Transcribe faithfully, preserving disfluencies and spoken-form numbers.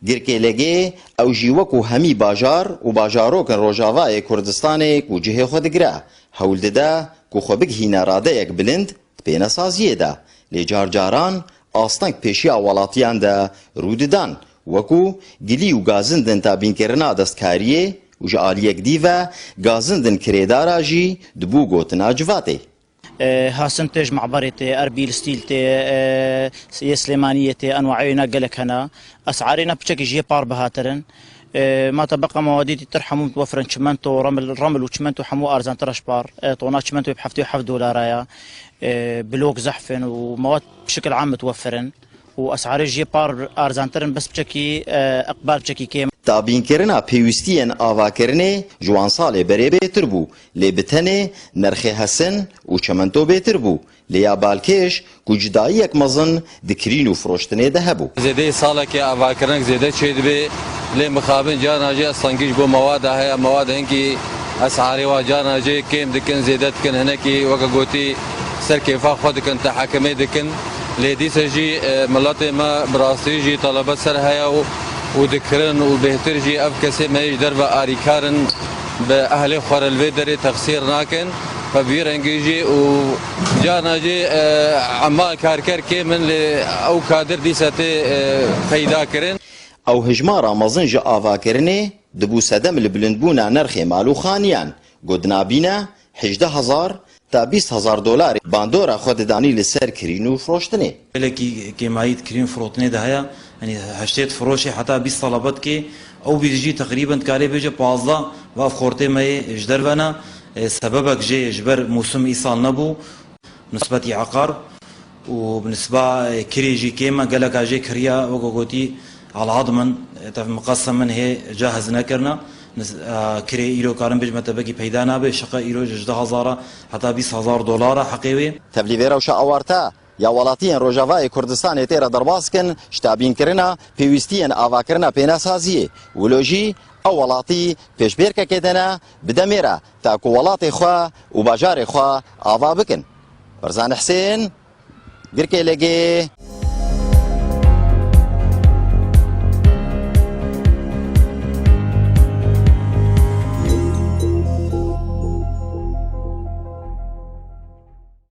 Girkê Legê ew jî wekû hemî bajar û bajarok in Rojavayê Kurdistanê ku cihê xwe digire, hewl dide ku xwe bigihîne radeyek bilind di pênesaziyê de. Lê car caran asteng pêşiya welatiyan de rû didan, wekû gilî û gazindin tabînkirina destkariyê û ji aliyek dî ve gazindin kirêdara jî dibû gotina civatê. E, Hasin tê, ji Me'berê tê, Erbîl Stîl tê, e, yê Silêmaniyê tê, enwayê ne gelek hene. Esarê ne piçekî jiyê par bihatir in. E, ma tebeqa mewadî dîtir hemû mutwefirin, çimento, remil, remil û çimento hemû arzantir e ji par. E, tona çimento bi heftê û heft dolara ya. E, blok zehf in û mewad bi şikil am mutwefir in. û esarê jê par arzantir in, bes piçekî, e, iqbal piçekî kêm. Tabînkirina pêwîstiyên avakirinê ji wan salê berê bêtir bû, lê bi tenê nirxê hesin û çimento bêtir bû, lê ya balkêş ku cudayiyek mezin di kirîn û firoştinê de hebû. Zêdeyê salekê avakirinek zêde çêdibe, lê mixabin carna jî estengî ji bo mewada heye, mewad hinkî esarê wa carna jê kêm dikin, zêde dikin, hinekî weke gotî ser kêfa xwe dikin, tehekimê dikin. Lê dîsa jî, e, miletê me bi rastî jî telebet ser heye û, û dikirin û bêhtir jî ev kesê me yê ji derve arîkar in bi ehlê xwe re li vê derê texsîr nakin. Ve bi vî rengî jî û carna jî, e, emal karker kêm in lê ew kadir dîsa tê, e, peyda kirin. Ew hijmara mezin ji avakirinê dibû sedem li bilindbûna nirxê mal û xaniyan, ku di nabîna hejdeh hezar ta bîst hezar dolarê bandora xwe didanî li ser kirîn û firoştinê. Gelekî kêmayî di kirîn firotinê de heye, yanî heştê di firoşê heta bîst telebet kê, ew bîst jî teqrîben dikarê bêje pazdeh va ev xortê me yê ji derve ne. E, sebebek jê ji ber mûsim îsal nebû. Nisbetî eqar û bi nisba, e, kirê jî kêm e, geleka jê kiriya, weke gotî, alad min, e, tev miqesem min hê cahiz nekirina. Nis-, e, kirê îro karin bêjme tebekî peyda nabe, şiqe îro ji hejdeh hezar heta bîst hezar dolar e heqê wê. Tevlî vê rewşa awarte ya welatiyên Rojavayê Kurdistanê tê re derbas kin, ji tabînkirina pêwîstiyên avakirina pênesaziyê. Wilo jî ew welatî pêşbêrkekê de ne, bi demê re ta ku welatê xwe û bajarê xwe ava bikin. Barzan Husên, Girkê Legê.